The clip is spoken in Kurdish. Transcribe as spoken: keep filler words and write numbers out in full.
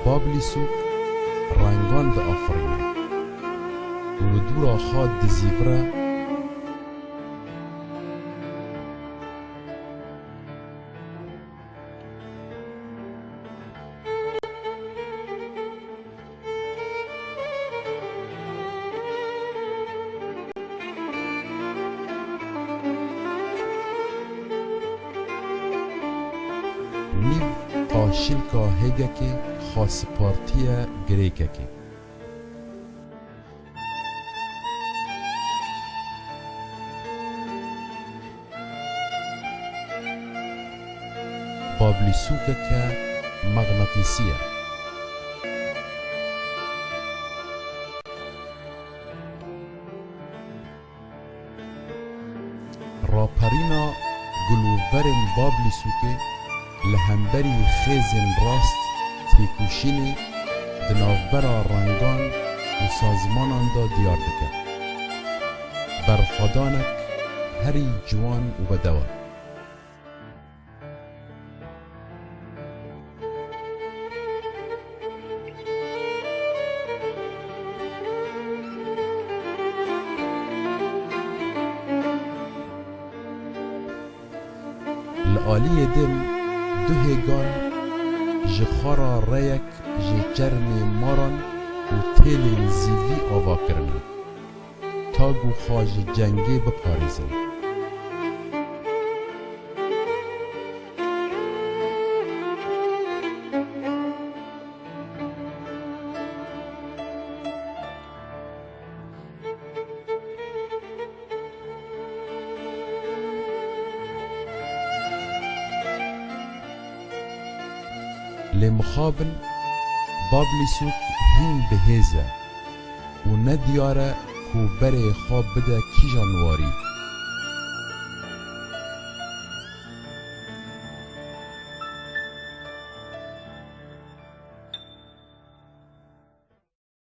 Bablîsûk rengan diafirîne û li dûra xwe dizîvire. Nîv qaşilka hêgekê xwesipartiye girêkekê. Bablîsûkeke mexnatîsî ye. Raperîna gul û verên Bablîsûkê li hemberî xêzên rast têkoşînê di navbera rengan û sazmanan de diyar dike. Berxwedanek herî ciwan û bedew e. Li aliyê din du hêgan ji xwe re reyek ji çermê maran û têlên zîvî ava kirine, ta ku xwe ji cengê biparêzin. Lê mixabin Bablîsûk hîn bi hêz e û ne diyar e ku berê xwe bide kîjan warî.